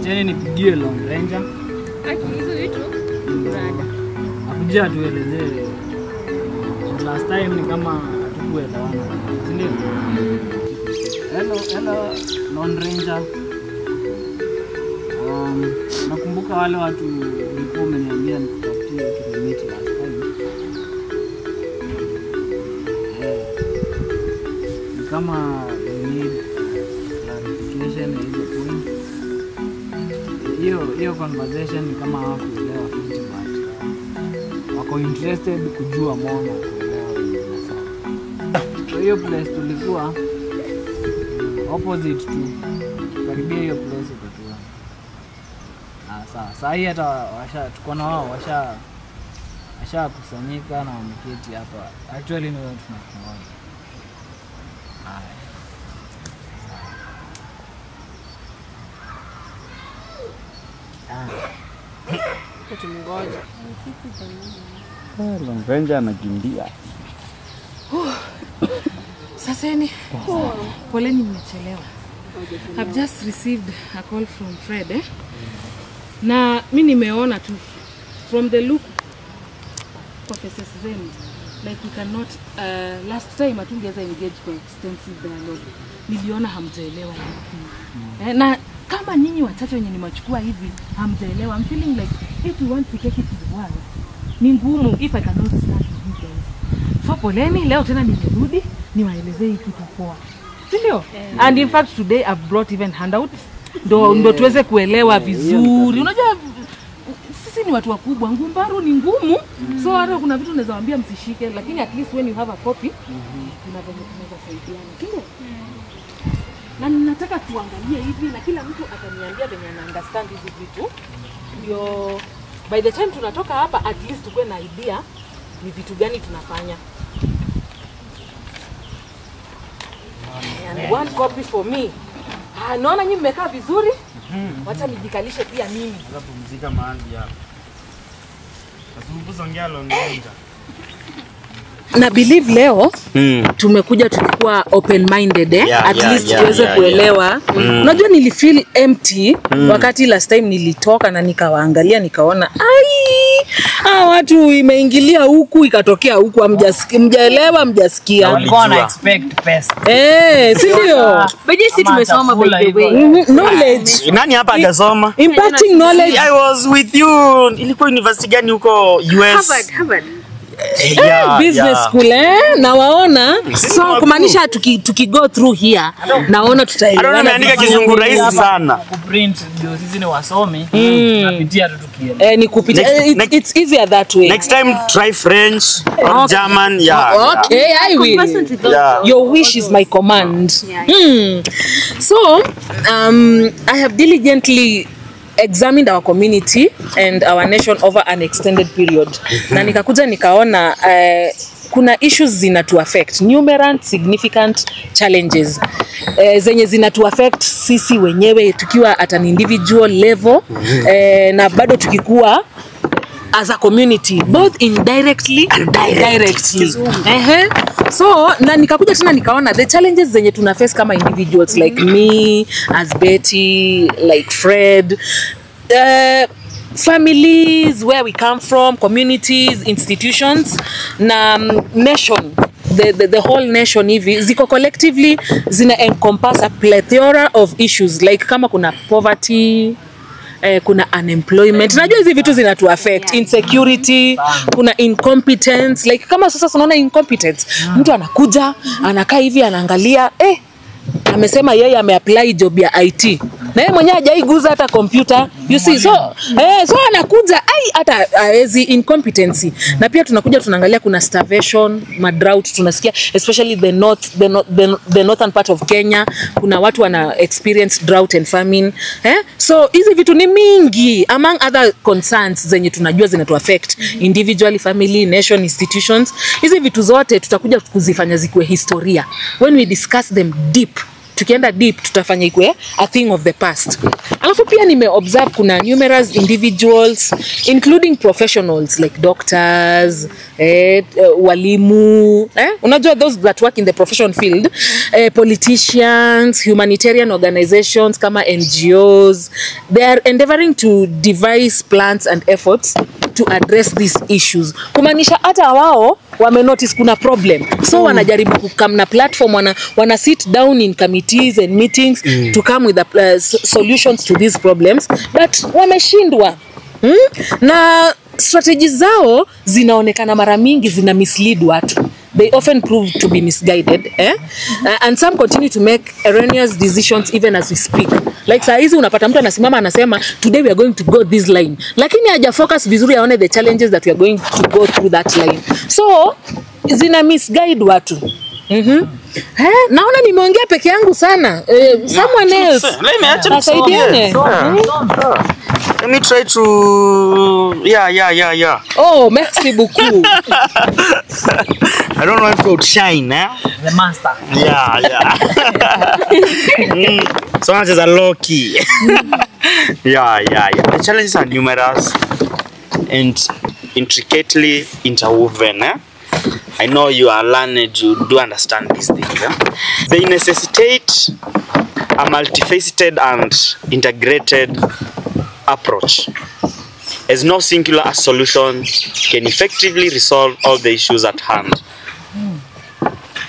Acheni nipigie Lone Ranger. Hizo vitu brada. Akuja tuelezee. Last time ni kama hatukuelewana. Si ndio? Hello Lone Ranger. Nakumbuka wale watu walikuwa wameniambia nikutafutie kilomita last time. Ni kama they need clarification ya hizo point. Hiyo conversation ni kama hawakuelewa kitu but wako interested kujua mbona kuelewa. So hiyo place tulikuwa opposite to karibia hiyo place ukatoa. Sasa hii hata tuko na wao washa kusanyika na wameketi hapa. Actually ni watu tunakuona. Tumungoja. Lone Ranger anakimbia. Saseni. Poleni mmechelewa. I've just received a call from Fred. Na mimi nimeona tu from the look of faces zenu like you cannot last time atungeza engage kwa extensive dialogue. Niliona hamjaelewa hivi. Na kama nyinyi wachache wenye nimachukua hivi hamjaelewa, I'm feeling like if we want to take it to the world ni ngumu if I cannot start with you guys. So poleni, leo tena nimerudi niwaelezee hiki kitu poa. Si ndio? And in fact today I've brought even handouts ndo tuweze kuelewa vizuri. Unajua sisi ni watu wakubwa, ngumbaru ni ngumu. So hata kuna vitu naweza waambia msishike, lakini at least when you have a copy tunaweza saidiana. Ndio. Na ninataka tuangalie hivi na kila mtu ataniambia venye ana understand hizi vitu. Ndio by the time tunatoka hapa at least tukue na idea ni vitu gani tunafanya. And one copy for me. Naona nyinyi mmekaa vizuri. Wacha nijikalishe pia mimi. Sasa pumzika mahali hapo. Asumbuzo ongea Lone Ranger. Na believe leo tumekuja tukikuwa open minded at least tuweze kuelewa. Unajua nilifeel empty wakati last time nilitoka na nikawaangalia nikaona watu imeingilia huku ikatokea huku mjaelewa mjasikia. Walikuwa na expect pesa. Si ndio? Baje sisi tumesoma by the way. Knowledge. Nani hapa hajasoma? Imparting knowledge. I was with you. Ilikuwa university gani huko US? Harvard. Business school na waona so kumaanisha tuki go through here naona tutaelewana. Anaandika kizungu rahisi sana. Kuprint ndio sisi ni wasomi tunapitia tu tukielewa. Ni kupitia it's easier that way. Next time try French or German. Okay, I will. Your wish is my command. So I have diligently examined our community and our nation over an extended period. Na nikakuja nikaona kuna issues zinatu affect, numerous significant challenges zenye zinatu affect sisi wenyewe tukiwa at an individual level na bado tukikuwa as a community both indirectly and directly. So na nikakuja tena nikaona the challenges zenye tuna face kama individuals like me as Betty, like Fred, families, where we come from, communities, institutions na nation, the whole nation hivi ziko collectively zina encompass a plethora of issues like kama kuna poverty, kuna unemployment. Najua hizi vitu zinatu affect, insecurity, kuna incompetence. Like kama sasa tunaona incompetence, mtu anakuja, anakaa hivi anaangalia, amesema yeye ameapply job ya IT. Na yeye mwenyewe hajaiguza hata computer. You see, so anakuja hata haezi incompetency. Na pia tunakuja tunaangalia kuna starvation, drought tunasikia especially the northern part of Kenya, kuna watu wana experience drought and famine. So hizi vitu ni mingi among other concerns zenye tunajua zinatu affect individually, family, nation, institutions. Hizi vitu zote tutakuja kuzifanya zikuwe historia when we discuss them deep tukienda deep tutafanya ikwe a thing of the past. Alafu pia nimeobserve kuna numerous individuals including professionals like doctors, walimu, unajua those that work in the profession field, politicians, humanitarian organizations kama NGOs, they are endeavoring to devise plans and efforts to address these issues. Kumaanisha hata wao wamenotice kuna problem, so wanajaribu kukam na platform, wana sit down in committees and meetings to come with the solutions to these problems, but wameshindwa. Na strategies zao zinaonekana mara mingi zina mislead watu. They often prove to be misguided, and some continue to make erroneous decisions even as we speak. Like saa hizi unapata mtu anasimama anasema today we are going to go this line, lakini haja focus vizuri aone the challenges that we are going to go through that line. So zina misguide watu. Naona nimeongea peke yangu sana. Someone else. Let me try to yeah. Oh, merci beaucoup. I don't want to outshine, The master. Yeah. So much as a low key. Yeah. The challenges are numerous and intricately interwoven. I know you are learned, you do understand these things. They necessitate a multifaceted and integrated approach, as no singular solution can effectively resolve all the issues at hand.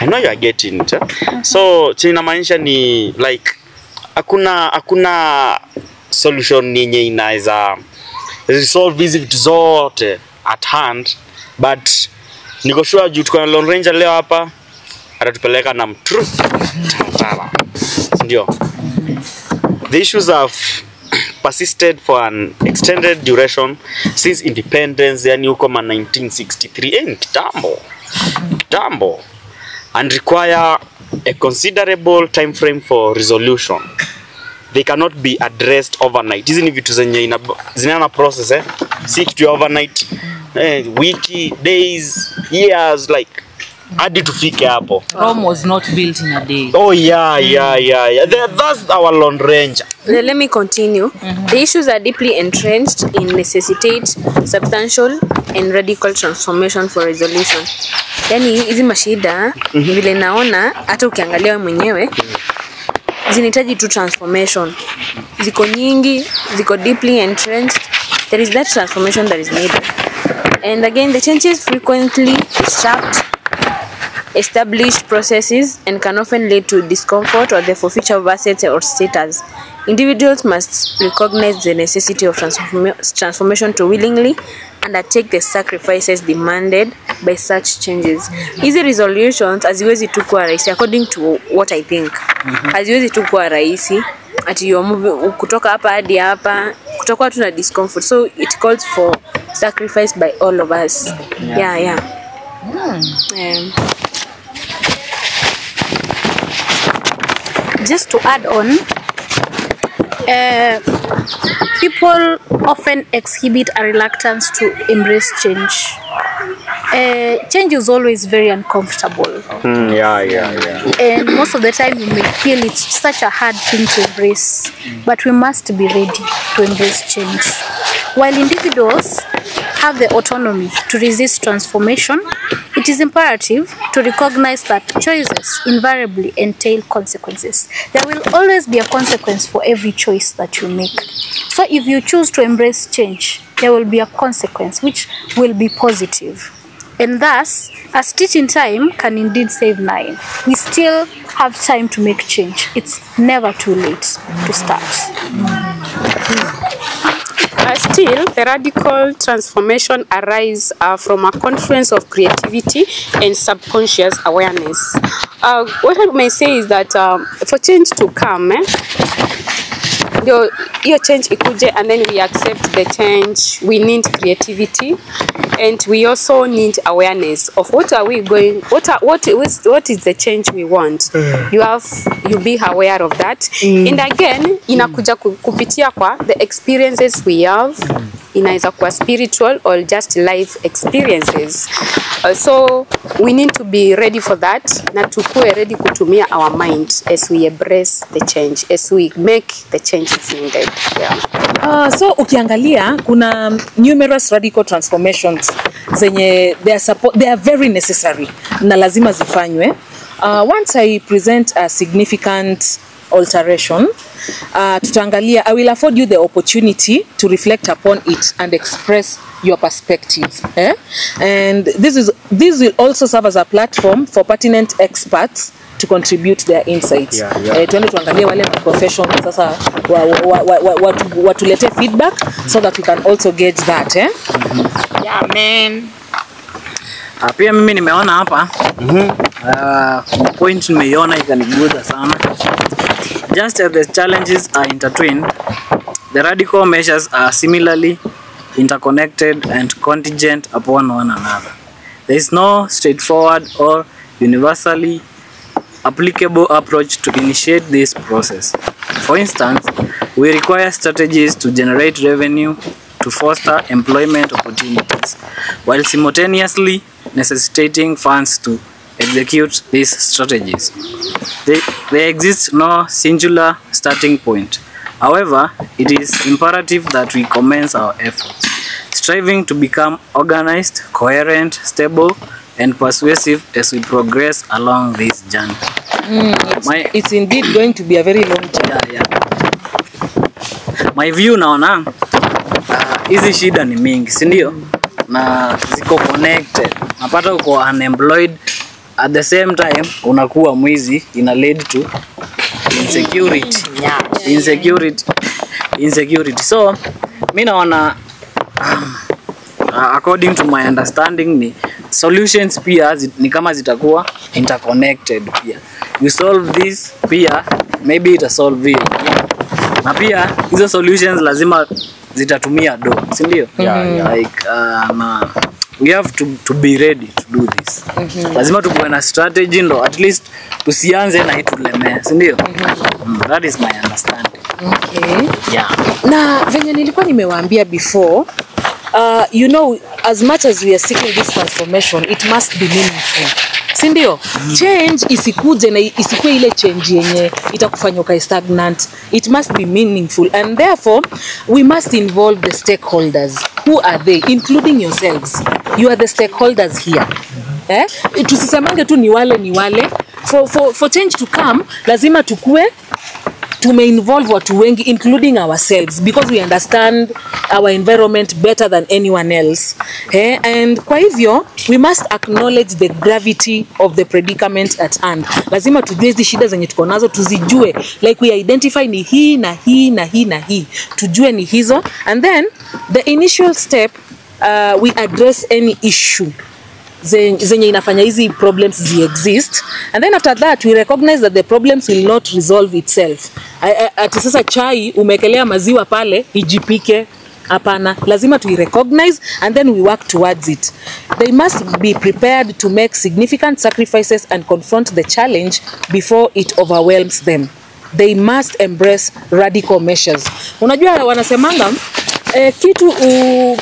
I know you are getting it. So inamaanisha ni like hakuna solution yenye inaweza resolve hizi vitu zote at hand, but niko sure juu tuko na Lone Ranger leo hapa atatupeleka na truth. Ndio. The issues have persisted for an extended duration since independence, yani huko 1963 kitambo, and require a considerable time frame for resolution. They cannot be addressed overnight. Hizi ni vitu zenye zinaana process si kitu overnight, wiki, days, years, like hadi tufike hapo. Rome was not built in a day. Oh yeah. That's our Lone Ranger. Let me continue. The issues are deeply entrenched and necessitate substantial and radical transformation for resolution. Yani hizi mashida vile naona hata ukiangalia mwenyewe zinahitaji tu transformation. Ziko nyingi, ziko deeply entrenched. There is that transformation that is needed. And again, the changes frequently disrupt established processes and can often lead to discomfort or the forfeiture of assets or status. Individuals must recognize the necessity of transformation to willingly undertake the sacrifices demanded by such changes. Hizi resolutions haziwezi tu kuwa rahisi, according to what I think. Haziwezi tu kuwa rahisi ati you move kutoka hapa hadi hapa, kutoka tuna discomfort. So it calls for sacrifice by all of us. Yeah. Just to add on, people often exhibit a reluctance to embrace change. Change is always very uncomfortable. Yeah. And most of the time you may feel it's such a hard thing to embrace, but we must be ready to embrace change. While individuals have the autonomy to resist transformation, it is imperative to recognize that choices invariably entail consequences. There will always be a consequence for every choice that you make. So if you choose to embrace change, there will be a consequence which will be positive. And thus, a stitch in time can indeed save 9. We still have time to make change. It's never too late to start. Still, the radical transformation arises from a confluence of creativity and subconscious awareness. What I may say is that for change to come, your change ikuje, and then we accept the change. We need creativity, and we also need awareness of what are we going. What is the change we want? You be aware of that, and again inakuja kupitia kwa the experiences we have, inaweza kuwa spiritual or just life experiences. So we need to be ready for that, na tukue ready kutumia our mind as we embrace the change, as we make the changes needed. Yeah. So ukiangalia kuna numerous radical transformations zenye they are very necessary na lazima zifanywe. Once I present a significant alteration, tutaangalia, I will afford you the opportunity to reflect upon it and express your perspective. And this will also serve as a platform for pertinent experts to contribute their insights. Tuende tuangalie wale professionals sasa watulete feedback so that we can also gauge that. Yeah, man. Pia mimi nimeona hapa point nimeiona ikaniguza sana. Just as the challenges are intertwined, the radical measures are similarly interconnected and contingent upon one another. There is no straightforward or universally applicable approach to initiate this process. For instance, we require strategies to generate revenue to foster employment opportunities, while simultaneously necessitating funds to execute these strategies. There exists no singular starting point. However, it is imperative that we commence our efforts, striving to become organized, coherent, stable, and persuasive as we progress along this journey. It's indeed going to be a very long journey. My view naona hizi shida ni mingi, si ndio? Na ziko connected. Napata uko unemployed, at the same time unakuwa mwizi, ina lead to insecurity. So mimi naona according to my understanding ni solutions pia ni kama zitakuwa interconnected pia. You solve this pia maybe ita solve it. Na pia hizo solutions lazima zitatumia do, si ndio? Like we have to be ready to do this. Lazima tukuwe na strategy ndo at least tusianze na itulemee, si ndio? That is my understanding. Okay. Na venye nilikuwa nimewaambia before, you know, as much as we are seeking this transformation, it must be meaningful. Si ndio? Change isikuje na isikue ile change yenye itakufanya ukae stagnant. It must be meaningful, and therefore we must involve the stakeholders. Who are they? Including yourselves. You are the stakeholders here. Tusisemange tu ni wale. For change to come, lazima tukue tume-involve watu wengi, including ourselves, because we understand our environment better than anyone else. And kwa hivyo, we must acknowledge the gravity of the predicament at hand. Lazima tujue hizi shida zenye tuko nazo, tuzijue. Like we identify ni hii na hii na hii na hii. Tujue ni hizo. And then, the initial step, we address any issue zenye inafanya hizi problems exist, and then after that we recognize that the problems will not resolve itself. Ati sasa chai umekelea maziwa pale ijipike, hapana. Lazima tu recognize and then we work towards it. They must be prepared to make significant sacrifices and confront the challenge before it overwhelms them. They must embrace radical measures. Unajua wanasemanga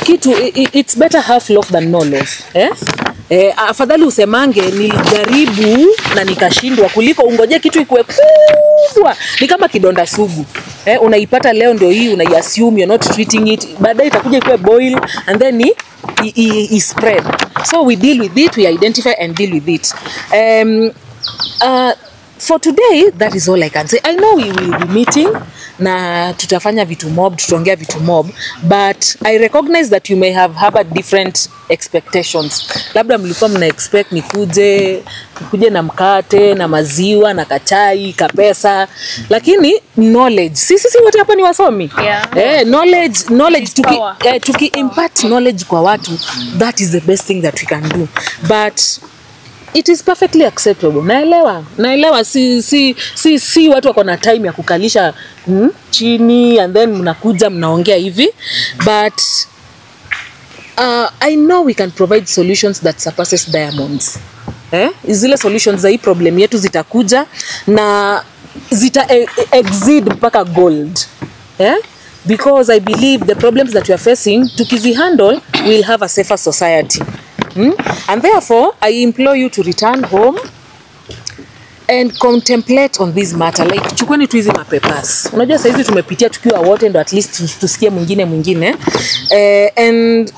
kitu it's better half love than no love. Afadhali usemange nilijaribu na nikashindwa kuliko ungoje kitu ikuwe kubwa. Ni kama kidonda sugu. Unaipata leo ndio hii, unaiassume you're not treating it, baadaye itakuja ikuwe boil and then it spread. So we deal with it, we identify and deal with it. For today, that is all I can say. I know we will be meeting na tutafanya vitu mob, tutaongea vitu mob, but I recognize that you may have had different expectations. Labda mlikuwa mna expect nikuje na mkate na maziwa na kachai kapesa, lakini knowledge, sisi wote hapa ni wasomi. Knowledge tuki impart knowledge kwa watu, that is the best thing that we can do. But it is perfectly acceptable. Naelewa si watu wako na time ya kukalisha chini and then mnakuja mnaongea hivi, but I know we can provide solutions that surpasses diamonds. Zile solutions za hii problem yetu zitakuja na zita exceed mpaka gold. because I believe the problems that we are facing, tukizi handle, we'll have a safer society. And therefore, I implore you to return home and contemplate on this matter. Like, chukueni tu hizi mapapers. Unajua saa hizi tumepitia tukiwa wote, ndo at least tusikie mwingine. And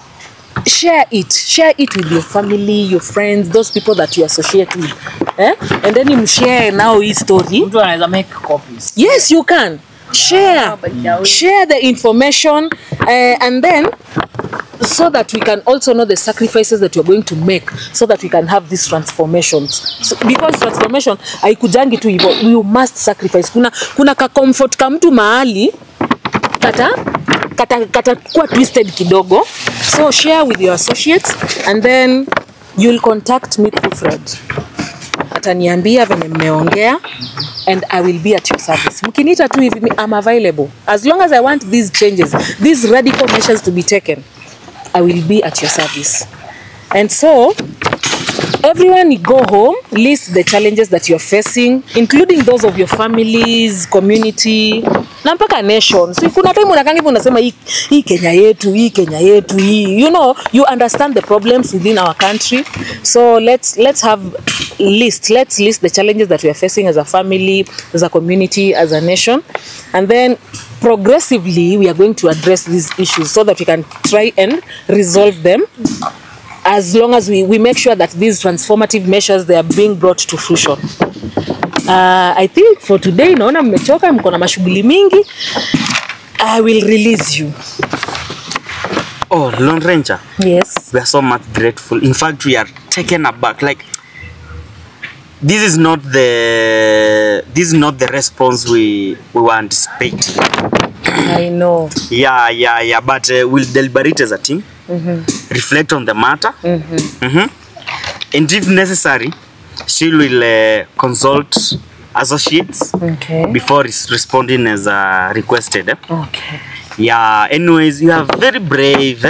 share it with your family, your friends, those people that you associate with. And then you share now his story. Mtu anaweza make copies. Yes, you can. Share the information, and then so that we can also know the sacrifices that you're going to make so that we can have these transformations. So, because transformation haikujangi tu hivyo, you must sacrifice. Kuna ka comfort ka mtu mahali kata kuwa twisted kidogo. So share with your associates, and then you'll contact me through Fred. Ataniambia venye mmeongea, and I will be at your service. Mkiniita tu hivi, I'm available. As long as I want these changes, these radical measures to be taken, I will be at your service. And so, everyone, you go home, list the challenges that you're facing, including those of your families, community, na mpaka nation. So, kuna time unakangi unasema hii Kenya yetu, you know, you understand the problems within our country. So, let's have list. Let's list the challenges that we are facing as a family, as a community, as a nation. And then progressively we are going to address these issues so that we can try and resolve them, as long as we make sure that these transformative measures, they are being brought to fruition. I think for today, naona mmechoka, mko na mashughuli mingi. I will release you. Oh, Lone Ranger. Yes. We are so much grateful. In fact, we are taken aback. Like, this is not the response we were anticipating. I know. Yeah. But we'll deliberate as a team, reflect on the matter, and if necessary, she will consult associates before responding as requested. Okay. Yeah. Anyways, you are very brave.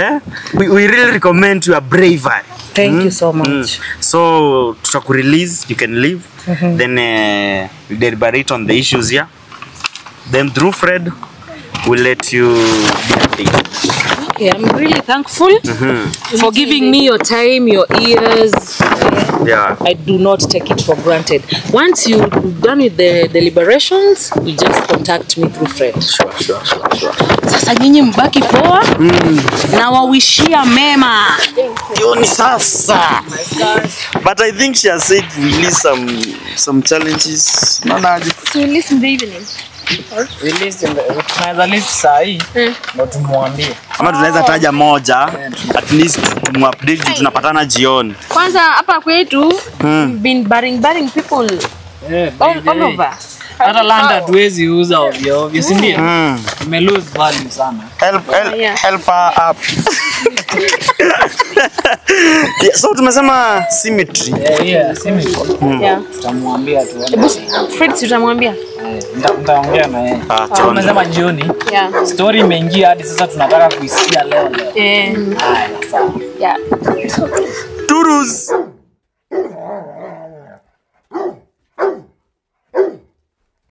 We really recommend you are braver. Thank you so much. So to release, you can leave. Then we deliberate on the issues here. Then through Fred, we'll let you do the thing. Okay, I'm really thankful for giving me your time, your ears. Yeah. I do not take it for granted. Once you're done with the deliberations, you just contact me through Fred. Sure. Sasa nyinyi mbaki poa na wawishia mema. Yoni sasa. But I think she has said we list some challenges. So we listen in the evening. Tunaweza list saa hii ndo tumwambie, ama tunaweza taja moja, at least tumupdate, tunapatana jioni. Kwanza hapa kwetu we've been burying people all over. hata land hatuwezi uza ovyo ovyo, si ndio? Tume lose value sana. Help her up. Yeah, so tumesema symmetry. Symmetry. Tutamwambia tu. Fred tutamwambia. Nitaongea na yeye. Tumesema jioni. Story imeingia hadi sasa tunataka kuisikia leo. Sawa. Turus.